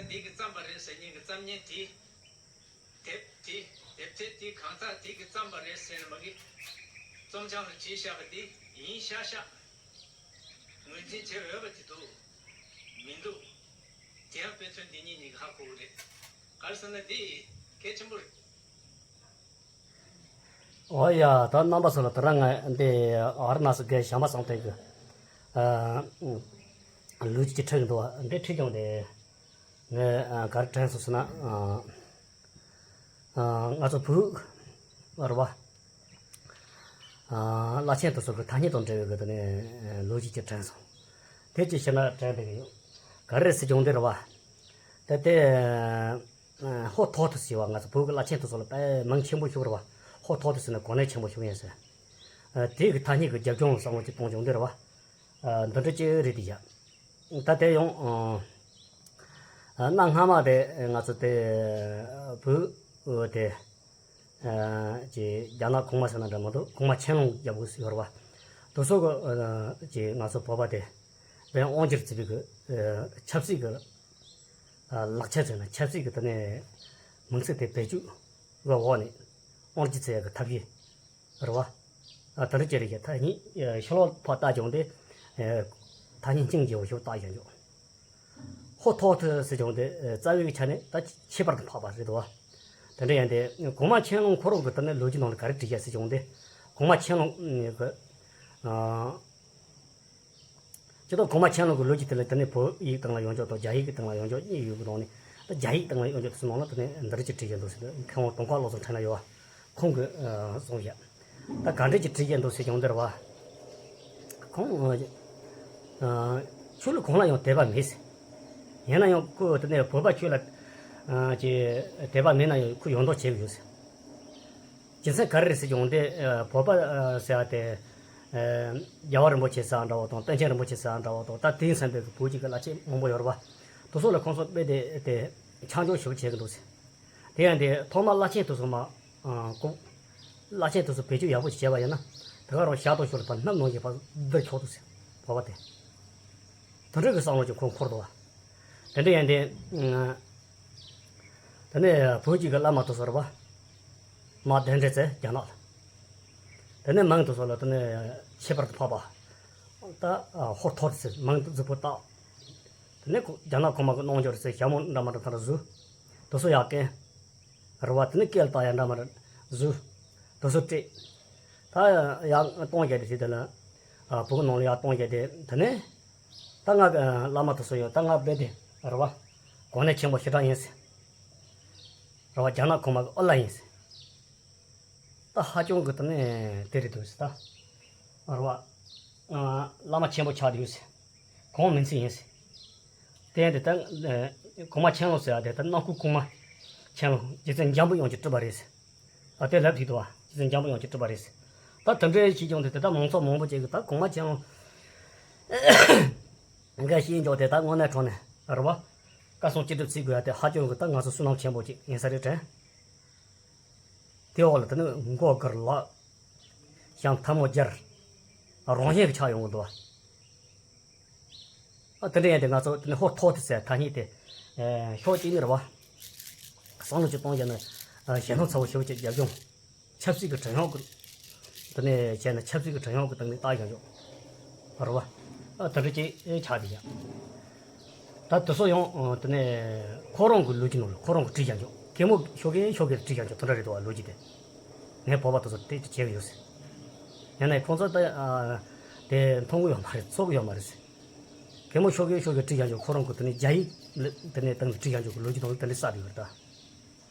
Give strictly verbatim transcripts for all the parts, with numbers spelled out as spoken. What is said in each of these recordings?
འདི་གི་བརྩམས་པ་རེད་ཟེར་མཁན་གྱི་རྩོམ་མཁན་དེ། དེབ་དེ། དེབ་ཐེར་དེ་གང་ལྟར་དེ་གི་བརྩམས་པ་རེད་ཟེར་ནས་མ་གི་རྩོམ་བྱང་ལ་བྲིས་བཞག་པ་དེ་ཡིན་ཤག་ཤག་ངོས་འཛིན་བྱེད་འོས་པ་དེ་འདུག་མི་འདུག་དེ་ཡང་དཔེ་མཚོན་འདི་གཉིས་ནས་ཧ་གོ་གི་རེད། ག་རེ་ཟེར་ན་དེ་གལ་ཆེན་པོ་རེད། ཨོ་ཡ། ད་རྣམ་པ་ཚོ་ལ་དེ་རིང་ང་འདི་ཨ་རི་ནང་སུ་རྒན་བྱམས་པ་བསམ་གཏན་གྱི་ཨ་ལོ་རྒྱུས་ཅིག་ཁྲིད་ཀྱི་འདུག་འདི་ཁྲིད་ཀྱང་དེ་ངས་ཨ་ག་རེ་དྲན་སོང་ཟེར་ན། ཨ་ཨ་ང་ཚོ་བོད་རེད་བ། ཨ་བླ་ཆེན་དེ་ཚོ་གི་ཐ་སྙད་དང་འབྲེལ་བའི་གི་དེ་ནས་ལོ་རྒྱུས་ཅིག་དྲན་སོང་། དེ་ཅིག་བཤད་ན་དྲན་བསྡད་ཀྱི་ཡོད། ག་རེ་རེད་ཟེར་གྱང་དེ་རེད་བ། དེ་དེ། ཧོ་ཐོག་ཐུ་ཟེར་བ་ང་ཚོ་བོད་ཀྱི་བླ་ཆེན་དེ་ཚོ་ལ་དཔེ་མིང་ཆེན་པོ་ཞིག་རེད་བ། ཧོ་ཐོག་ཐུ་ཟེར་ན་གོ་གནས་ཆེན་པོ་ཞིག་ཡིན་ཟེར། ཨ་དེ་གི་ཐ་སྙད་ཀྱི་རྒྱབ་ལྗོངས་བསམ་བློ་ཅིག་གཏོང་བྱུང་འདི་རེད་བ། ཨ་འདི་འདྲ་ཅིག་རེད་དེ་ཡ། ད་དེ་ཡང་ཨ་གནའ་སྔ་མ་དེ་ང་ཚོ་དེ་བོད་དེ་ཨ་ཅིག་རྒྱ་ནག་གོང་མ་ཟེར་ན་འདྲ་མི་འདུག་གོང་མ་ཆན་ལུང་རྒྱལ་པོ་ཟེར་བ། དེ་ཚོ་གི་ཨ་ཅིག་ང་ཚོ་བོད་པ་དེ་བན་དབང་སྒྱུར་བརྩི་བའི་གི་ཨ་ཆབ་སྲིད་ཀྱི་ཨ་ལག་ཆ་ཟེར་ན་ཆབ་སྲིད་ཀྱི་དེ་ནས་མིང་ཚིག་དེ་བེད་སྤྱོད་འོག་ནས་དབང་སྒྱུར་བྱེད་ཡག་གི་ཐབས་ཤེས་རེད་བ། ཨ་དེ་འདྲ་ཅིག་རེད་ཤག་ཐ་སྙད་ཨ་ཤོ་ལོ་ཀ་ཕར་བལྟས་ཀྱང་དེ་ཨ་ཐ་སྙད་སྙིང་རྗེ་བོ་ཞིག་བཏགས་ཀྱང་འཇོག་ཧོ་ཐོག་ཐུ་ཟེར་ཀྱང་དེ་ཨ་རྩ་བའི་ཆ་ནས་ད་ཁྱད་པར་དུ་འཕགས་པ་རེད་དོ། དེ་འདྲ་ཡིན་ཏེ་གོང་མ་ཆན་ལུང་ཁོ་རང་གི་དེ་ནས་ལོ་རྒྱུས་ནང་ལ་ག་རེ་བྲིས་ཤག་ཟེར་ཀྱང་དེ་གོང་མ་ཆན་ལུང་གི་ཨ། སྤྱིར་བཏང་གོང་མ་ཆན་ལུང་གི་ལོ་རྒྱུས་དེ་ལ་དེ་ནས་བོད་ཡིག་སྟེང་ལ་ཡོང་ཆོག་དང་རྒྱ་ཡིག་གི་སྟེང་ལ་ཡོང་ཆོག་གཉིས་ཡོད་པའི་ནང་ནས། ད་རྒྱ་ཡིག་སྟེང་ལ་ཡོང་ཆོག་དེ་ཚོའི་ནང་ལ་དེ་ནས་འདི་འདྲ་ཅིག་བྲིས་ཀྱི་འདུག་ཟེར་ཏེ་མཁས་དབང་དུང་དཀར་བློ་བཟང་འཕྲིན་ལས་ཡོད་བ། ཁོང་གིས་ཨ་གསུངས་ཤག་ད་ག་འདྲ་ཅིག་བྲིས་ཀྱི་འདུག་ཟེར་ཀྱང་འདིར་བ། ཁོང་ཨ་ཆོས་ལུགས་གང་ལ་ཡང་དད་པ་མེད་ཟེར། ཡིན་ན་ཡང་ཁོས་དེ་ནས་བོད་པ་ཆོས་ལ་ཨ་ཅིག་དད་པ་མེད་ན་ཡང་ཁོས་ཡོང་མདོག་བྱེད་ཀྱི་ཡོད་ཟེར། རྒྱུ་མཚན་ག་རེ་རེད་ཟེར་ཀྱང་དེ་ཨ་བོད་པ་ཨ་ཟེར་བ་དེ་ཨ་རྒྱལ་བ་རིན་པོ་ཆེ་ཟེར་བ་འདྲ་བོ་དང་པཎ་ཆེན་རིན་པོ་ཆེ་ཟེར་བ་འདྲ་བོ་དང་ད་དེང་སང་བོད་ཀྱི་བོད་ཀྱི་བླ་ཆེན་མང་པོ་ཡོད་རེད་བ། དེ་ཚོ་ལ་ཁོང་ཚོ་དཔེ་དེ་དེ་ཆ་འཇོག་ཞིབ་བྱེད་ཀྱི་འདུག་ཟེར། དེ་ཡང་དེ་ཐོག་མར་བླ་ཆེན་དེ་ཚོ་མ་ཨ་གོ་བླ་ཆེན་དེ་ཚོ་བེད་སྤྱོད་ཡག་པོ་ཞིག་བྱས་པ་ཡིན་ན་དེ་ག་རང་ཞག་དང་ཞོར་ལ་བར་སྣབས་ནང་བཞིན་བར་འདིར་འཁྱོག་འདུག་ཟེར། བོད་པ་དེ་དེ་འདྲ་གི་བསམ་བློ་ཅིག་ཁོང་འཁོར་འདུག་བ། དེ་འདྲ་ཡིན་དེ། དེ་ནས་བོད་ཀྱི་གི་བླ་མ་དེ་ཚོ་རེད་བ། མ་གདན་འདྲེན་བྱས་རྒྱ་ནག་ལ། དེ་ནས་མིང་དེ་ཚོ་ལ་དེ་ནས་ཁྱད་པར་དུ་འཕགས་པ། ད་ཧོར་ཐོར་ཟེར་མིང་དེ་གཟུགས་པོ་བཏགས། དེ་ནས་ཁོ་རྒྱ་ནག་གོང་མ་གི་གནང་འབྱོར་ཟེར་ཞྭ་མོ་འདྲ་མ་འདྲ་དེ་འདྲ་བཟོས། དེ་ཚོ་ཡག་གན། རེད་བ། དེ་ནས་སྐེ་ལ་བཏགས་ཡག་འདྲ་མ་འདྲ་བཟོས། དེ་ཚོ་སྤྲད། ད་ཡག་གཏོང་རྒྱག་དེ་དེ་ལ། བོད་ནང་ལ་ཡག་གཏོང་རྒྱག་དེ་དེ་ནས། ད་ང་བླ་མ་དེ་ཚོ་ཡོད་ད་ང་རྦད་དེ་རེད་བ། གོ་གནས་ཆེན་པོ་ཞེ་དྲག་ཡིན་ཟེར། རེད་བ། རྒྱ་ནག་གོང་མ་གི་ཨོ་ལ་ཡིན་ཟེར། ད་ཧ་ཅང་གི་དེ་ནས་དེ་རེད་འདུག་ཟེར་ད། རེད་བ། བླ་མ་ཆེན་པོ་ཆགས་འདུག་ཟེར། གོང་མིང་ཚིག་ཡིན་ཟེར། དེ་ཡང་དེ་ལྟར་གོང་མ་ཆན་ལུང་ཟེར་བ་དེ་ལྟར་ནང་ཁུལ་གོང་མ་ཆན་ལུང་རྗེ་བཙུན་འཇམ་དཔལ་དབྱངས་ཀྱིས་བྲིས་པ་རེད་ཟེར། ཨ་དེ་ལབ་ཐུབ་འདུག་བ། རྗེ་བཙུན་འཇམ་དཔལ་དབྱངས་ཀྱིས་བྲིས་པ་རེད་ཟེར། ད་དེ་འདྲའི་ཞིག་ཀྱང་དེ་དེ་ལྟར་མང་ཚོགས་མང་པོ་ཅིག་གིས་ད་གོང་མ་ཆན་ལུང་འགའ་ཤེས་འཇོག་དེ་ད་དངོས་གནས་དྲང་གནས་རེད་བ། བཀའ་གསུང་ཅི་སྒྲུབ་བྱེད་དགོས་ཡ་དེ་ཧ་ཅང་གི་ད་ང་ཚོ་བསོད་ནམས་ཆེན་པོ་ཅིག་ཡིན་ས་རེད་དྲན། དེ་འོག་ལ་དེ་ནི་མགོ་སྒུར་ལག་བཤམས་ཐལ་མོ་སྦྱར། རང་བཞིན་གྱི་ཆགས་ཡོང་གི་འདུག་བ། ཨ་དེ་འདྲ་ཡིན་ཏེ་ང་ཚོ་དེ་ནི་ཧོ་ཐོག་ཐུ་ཟེར་ཐ་སྙད་དེ་ཨེ་ཕྱོགས་གཅིག་ནས་རེད་བ། བསམ་བློ་ཅིག་གཏོང་བྱས་ན་ཨ་ཞེད་སྣང་ཚ་བོ་ཞེ་པོ་ཅིག་རྒྱབ་ལྗོངས་ཆབ་སྲིད་ཀྱི་བྲན་གཡོག་གི་དེ་ནས་བྱས་ན་ཆབ་སྲིད་ཀྱི་བྲན་གཡོག་གི་སྟེང་ནས་བཏགས་བཞག་ཆོག་རེད་བ། ཨ་དེ་འདྲ་ཅིག་ཨེ་ཆགས་བསྡད་ཡ། ད་དེ་ཚོ་ཡང་ཨ་དེ་ནས་ཁོ་རང་གི་ལོ་རྒྱུས་ནང་ལ་ཁོ་རང་གིས་བྲིས་བཞག་ཆོག་གད་མོ་ཤོར་གི་ཤོར་གི་བྲིས་བཞག་ཆོག་དེ་འདྲ་རེད་འདུག་བ། ལོ་རྒྱུས་དེ། ངས་བོད་པ་དེ་ཚོ་དེ་བྱེད་ཀྱི་ཡོད་ཟེར། ཡང་ན་ཁོང་ཚོ་ད་ཨ་དེ་མཐོང་གི་ཡོད་མ་རེད། ཚོར་གི་ཡོད་མ་རེད་ཟེར། གད་མོ་ཤོར་གི་ཤོར་གི་བྲིས་བཞག་ཆོག་ཁོ་རང་གིས་དེ་ནས་རྒྱ་ཡིག་དེ་ནས་སྟེང་དུ་བྲིས་བཞག་ཆོག་གི་ལོ་རྒྱུས་ནང་ལ་དེ་འདྲ་བསགས་བསྡད་ཡོད་རེད་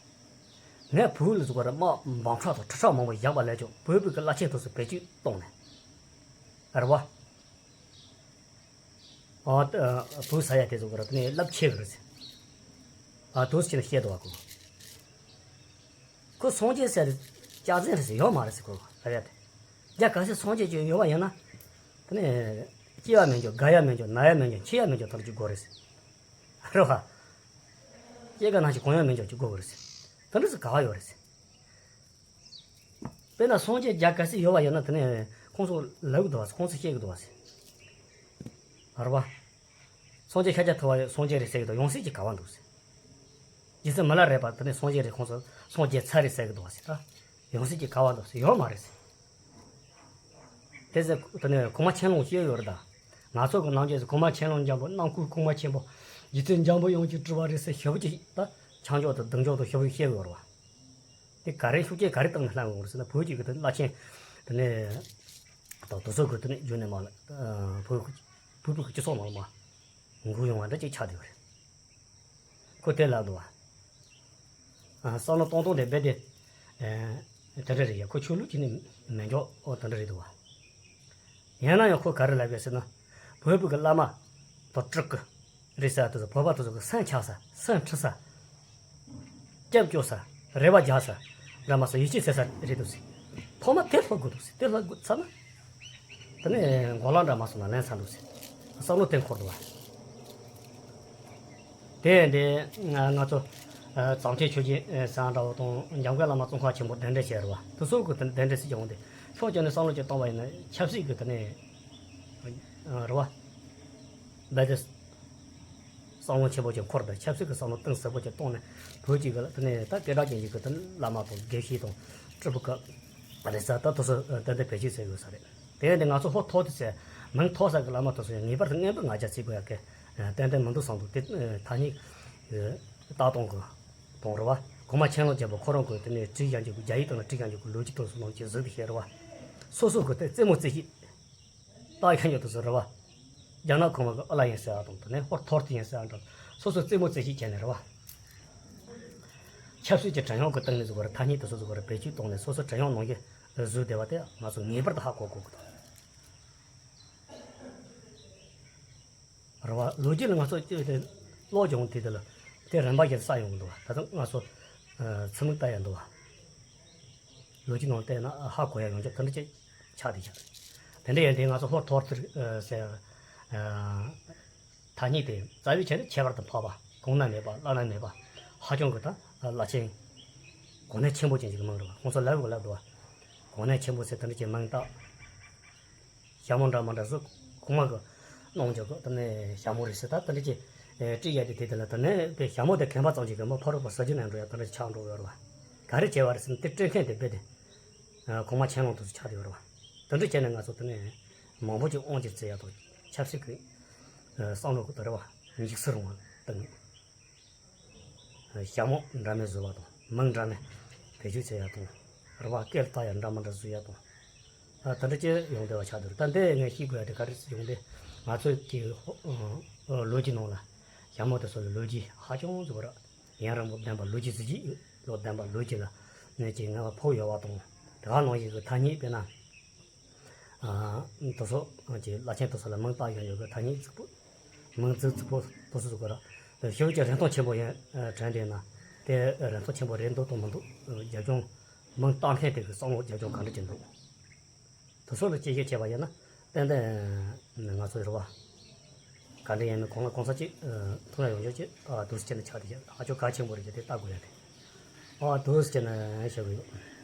ད། ངས་བོད་ལ་ཟུག་པ་རེད། དམག་འབུམ་ཕྲག་དང་ཁྲི་ཕྲག་མང་པོ་བཞག་པ་ལས་ཀྱང་བོད་བོད་ཀྱི་བླ་ཆེན་དེ་ཚོ་བེད་སྤྱོད་བཏང་ནས། རེད་བ། ཨ་ད་བོད་ཟེར་ཡ་དེ་ཚོ་གི་རེད། དེ་ནས་རླབས་ཆེ་གི་རེད་ཟེར། ཨ་དུས་ཕྱིན་བཤད་འདུག་བ་ཁོ། ཁོ་སངས་རྒྱས་ཟེར་ཡ་དེ་སྐྱག་རྫུན་རེད་ཟེར། ཡོད་མ་རེད་ཟེར་ཁོ་ལབ་ཡ་དེ། རྒྱ་གལ་སྲིད་སངས་རྒྱས་ཅིག་ཡོད་པ་ཡིན་ན། དེ་ནས་སྐྱེ་བ་མེད་ཀྱང་རྒ་ཡ་མེད་ཀྱང་ན་ཡ་མེད་ཀྱང་འཆི་ཡ་མེད་ཀྱང་ཐག་གཅོད་དགོས་རེད་ཟེར། རེད་བ། སྐྱེ་རྒ་ན་འཆི་གང་ཡང་མེད་ཀྱང་གཅིག་དགོས་པ་རེད་ཟེར། དེ་འདྲ་ཟེར་ག་བ་ཡོད་རེད་ཟེར། དཔེར་ན་སངས་རྒྱས་རྒྱ་གལ་སྲིད་ཡོད་པ་ཡིན་ན་དེ་ནས་ཁོང་ཚོ་ལབ་གི་འདུག་བ་ཟེར། ཁོང་ཚོ་བཤད་གི་འདུག་བ་ཟེར། རེད་བ། སངས་རྒྱས་ཤཱཀྱ་ཐུབ་པ་སངས་རྒྱས་རེད་ཟེར་གི་འདུག་ཡང་སྲིད་ཀྱི་ག་བ་འདུག་ཟེར། རྗེ་བཙུན་མི་ལ་རས་པ་དེ་ནས་སངས་རྒྱས་རེད། ཁོང་ཚོ་སངས་རྒྱས་ཚར་རེད་ཟེར་གི་འདུག་བ་ཟེར། ད་ཡང་སྲིད་ཀྱི་ག་བ་འདུག་ཟེར། ཡོད་མ་རེད་ཟེར། དེ་ཟེར་དེ་ནས་གོང་མ་ཆན་ལུང་བཤད་ཡོད་རེད་ད། ང་ཚོ་གི་ནང་ཆོས་སུ་གོང་མ་ཆན་ལུང་འཇམ་པོ་རྣམ་ཀུན་གོང་མ་ཆེན་པོ་རྗེ་བཙུན་འཇམ་པོ་དབྱངས་ཀྱིས་སྤྲུལ་པ་རེད་ཟེར་ཞེ་པོ་ཅིག་ད་ཆང་འཇོག་དང་གདུང་འཇོག་དང་ཞེ་པོ་ཅིག་བཤད་ཡོད་རེད་བ། དེ་ག་རེ་ཤུགས་རྐྱེན་ག་རེ་བཏང་ནས་ལྷག་ཡོང་རེད་ཟེར་ན། བོད་ཀྱི་གི་དེ་བླ་ཆེན་དེ་ནས་དང་དུ་སོ་གི་དེ་ནས་བརྒྱུད་ནས་མ་ལ་བོད་བོད་བོད་ཀྱི་སྤྱི་ཚོགས་ནང་ལ་མ་འགུག་ཡོང་བ་འདྲ་ཅིག་ཆགས་བསྡད་ཡོད་རེད། ཁོ་དེ་ལབ་འདུག་བ། ཨ། བསམ་བློ་གཏོང་སྟངས་དེ་རྦད་དེ། ཨ། དེ་འདྲ་རེད་ཡ། ཁོ་ཆོས་ལུགས་ཀྱི་ནི་མེད་འཇོག་ཨོ་དེ་འདྲ་རེད་འདུག་བ། ཡིན་ན་ཡང་ཁོ་ག་རེ་ལབ་ཡོད་ཟེར་ན། བོད་བོད་ཀྱི་བླ་མ་དང་སྤྲུལ་སྐུ་རེད་ཟེར་དུས་སུ་བོད་པ་དེ་ཚོ་གི་སེམས་ཆགས་ས། སེམས་ཁྲི་ས། སྐྱབས་བཅོལ་ས། རེ་བ་རྒྱག་ས། འདྲ་མ་ཟེར་ཡིད་ཆེས་ཟེར་ས་རེད་འདུག་ཟེར། ཐོག་མ་དེ་སློབ་དགོས་འདུག་ཟེར། དེ་སློབ་དགོས་ཚར་ན། དེ་ནས་འགོ་ལ་འདྲ་མ་སོང་ན་ལན་ཚ་འདུག་ཟེར། བསམ་བློ་དེ་འཁོར་འདུག་བ། དེ་འདི་ང་ང་ཚོ་ཨ་བྱང་ཆེན་ཆོས་རྗེ་ཨ་ཟེར་འདྲ་བོ་དང་འཇམ་མགོན་བླ་མ་ཙོང་ཁ་ཆེན་པོ་གདན་འདྲེན་བྱས་རེད་བ། དེ་ཚོ་གི་གདན་འདྲེན་སྲིད་ཀྱི་འོང་དེ་ཕྱོགས་གཅིག་ནས་བསམ་བློ་ཅིག་བཏང་བ་ཡིན་ན་ཆབ་སྲིད་ཀྱི་དེ་ནས་ཨ་རེད་བ། རྦད་དེ་བསམ་བློ་ཆེན་པོ་ཅིག་འཁོར་དང་ཆབ་སྲིད་ཀྱི་བསམ་བློ་གཏིང་ཟབ་པོ་ཅིག་བཏང་ནས་བོད་ཀྱི་གི་དེ་ནས་ད་སྐད་གྲགས་ཅན་གྱི་གི་དེ་བླ་མ་དང་དགེ་བཤེས་དང་སྤྲུལ་སྐུ་རེད་ཟེར། ད་དེ་ཚོ་ཏན་ཏན་བེད་སྤྱོད་བྱས་ཡོད་ས་རེད། དེ་ཡང་དེ་ང་ཚོ་ཧོ་ཐོག་དེ་ཟེར་མིང་ཐོགས་ས་གི་བླ་མ་དེ་ཚོ་ཡང་ངེས་པར་དུ་རྔན་པ་ང་རྒྱལ་བྱེད་དགོས་ཡ་གི་ཏན་ཏན་མི་འདུག་བསམ་འདུག་དེ་ཐ་སྙད་ལྟ་སྟངས་གི་དང་རེད་བ། གོང་མ་ཆན་ལུང་རྒྱལ་པོ་ཁོ་རང་གི་དེ་ནས་བྲིས་ཡང་རྒྱུ་གི་རྒྱ་ཡིག་དང་ལ་བྲིས་ཡང་རྒྱུ་གི་ལོ་རྒྱུས་དེ་ཚོ་ནང་གི་གཟིགས་དེ་བཤད་རེད་བ། སོ་སོ་གི་དེ་རྩེད་མོ་རྩེ་གཞི། ཏག་ཁ་ཉོ་དུ་སུ་རེད་བ། རྒྱ་ནག་ཁོ་མ་གི་ཨ་ལ་ཡིན་ཟེར་བ་དང་དེ་ནས་ཧོར་ཐོར་ཏི་ཡིན་ཟེར་བ་འདྲ། སོ་སོ་རྩེད་མོ་རྩེ་གཞི་བྱས་ནས་རེད་བ། ཆབ་སྲིད་ཀྱི་བྲན་གཡོག་གི་སྟེང་ནས་བཟོ་བར་ཐ་སྙད་དུ་སོ་སོ་བར་བེད་སྤྱོད་གཏོང་ནས་སོ་སོ་བྲན་གཡོག་ནང་བཞིན་བཟོས་བསྡད་པ་དེ་ང་ཚོ་ངེས་པར་དུ་ཧ་གོ་དགོས་ཀྱི་འདུག་རེད་བ། ལོ་རྒྱུས་ལ་ང་ཚོ་ཀློག་སྦྱོང་དེ་དེ་ལ་དེ་རིམ་པ་བཞིན་བསགས་ཡོང་གི་འདུག་བ། ད་ལྟ་ང་ཚོ་ཚུལ་མིན་ལྟ་ཡ་འདུག་བ། ལོ་རྒྱུས་ནང་བལྟས་ན་ཧ་གོ་ཡ་ཡོང་ཆོག་དེ་འདྲ་ཅིག་ཆགས་བསྡད་ཤག་དེ་འདྲ་ཡིན་དུས་ང་ཚོ་ཧོར་ཐོར་ཐིར་ཟེར་ཐ་སྙད་དེ་རྩ་བའི་ཆ་ནས་ཁྱད་པར་དུ་འཕགས་པ། གོང་ན་མེད་པ། བླ་ན་མེད་པ། ཧ་ཅང་གི་ད་བླ་ཆེན་གོ་གནས་ཆེན་པོ་ཅན་ཞིག་གི་མིང་རེད་བ། ཁོང་ཚོ་ལབ་དགོས་ལབ་འདུག་བ། གོ་གནས་ཆེན་པོ་ཟེར་དེ་འདྲ་ཅིག་མིང་བཏགས། ཞྭ་མོ་འདྲ་མ་འདྲ་བཟོ། གོང་མ་གི་གནང་རྒྱུ་གི་དེ་ནས་ཞྭ་མོ་རེད་ཟེར། ད་དེ་འདྲ་ཅིག་བྲིས་ཡ་དེ་དེ་དེ་ལ་དེ་ནས་དེ་ཞྭ་མོ་དེ་གན་པ་ཙམ་ཅིག་གི་མི་ཕ་རོལ་པོ་ཟ་རྒྱུ་ནས་འགྲོ་ཡ་དེ་འདྲ་ཆགས་འགྲོ་ཡོད་རེད་བ། ག་རེ་བྱས་པ་རེད་ཟེར་ན་དེ་སྤྲད་མཁན་དེ་རྦད་དེ། གོང་མ་ཆན་ལུང་དེ་ཚོ་ཆགས་བསྡད་ཡོད་རེད་བ། དེ་འདྲ་བྱས་ནས་ང་ཚོ་དེ་ནས་མང་པོ་ཅིག་དབང་ཅིག་བཙལ་ཡ་དང་ཆབ་སྲིད་ཀྱི་བསམ་བློ་གི་དེ་རེད་བ། འཇིགས་སུ་རུང་བ་བཏང་ངེས། ཞྭ་མོ་འདྲ་མིན་བཟོ་བ་དང་མིང་འདྲ་མིན་བེད་སྤྱོད་བྱེད་ཡ་དང་རེད་བ། སྐད་བཏགས་ཡ་འདྲ་མི་འདྲ་བཟོ་ཡ་དང་། ད་དེ་འདྲ་ཅིག་ཡོང་བསྡད་པ་ཆགས་འདུག་ད་འདི་ངས་ཤེས་དགོས་ཡ་དེ་ག་རེ་ཡོང་སྟེ་ང་ཚོའི་གི་ལོ་རྒྱུས་ནང་ལ་ཞྭ་མོ་དེ་ཚོ་ལ་ལོ་རྒྱུས་ཧ་ཅང་བཟོ་བ་ར། ཡུན་རིང་པོ་ལྡན་པ་ལོ་རྒྱུས་གཟི་བརྗིད་ལོ་ལྡན་པ་ལོ་རྒྱུས་ལ་ནས་ཀྱི་ངེས་པ་ཕོག་ཡོད་པ་དང་། དེ་ག་ནང་བཞིན་གྱི་ཐ་སྙད་དཔེར་ན། དེ་ཚོ་ཀྱི་བླ་ཆེན་དེ་ཚོ་ལ་མིང་བཏགས་ཡོད་ཡོད་ཀྱི་ཐ་སྙད་རྫིག་པོ། མིང་རྫིག་རྫིག་པོ་དེ་ཚོ་ཟེར་དགོས་ར། ཞེ་པོ་ཅིག་རིན་ཐང་ཆེན་པོ་ཡིན་དྲན་བསྡད་ན། དེ་རིན་ཐང་ཆེན་པོ་རེད་འདུག་དང་མི་འདུག་རྒྱབ་ལྗོངས་མིང་བཏགས་མཁན་དེ་གི་བསམ་བློ་རྒྱབ་ལྗོངས་ག་འདྲ་ཅིག་འདུག་དེ་ཚོ་ལ་དཔྱད་ཞིབ་བྱས་པ་ཡིན་ན་ཏན་ཏན་ང་ཚོ་རེད་བ། ག་འདྲ་ཡིན་མིན་གང་ལ་གང་ས་ཅིག་མཐོང་ཡ་ཡོང་རྒྱུ་ཅིག་འདུག་སེ་བྱས་ནས་ཆགས་བསྡད་ཀྱི་ཧ་ཅང་གལ་ཆེན་པོ་རེད་ཀྱི་དེ་ལྟ་དགོས་ཡ་དེ། ཨ་འདུག་སེ་བྱས་ནས་བཤད་དགོས་ཡོད།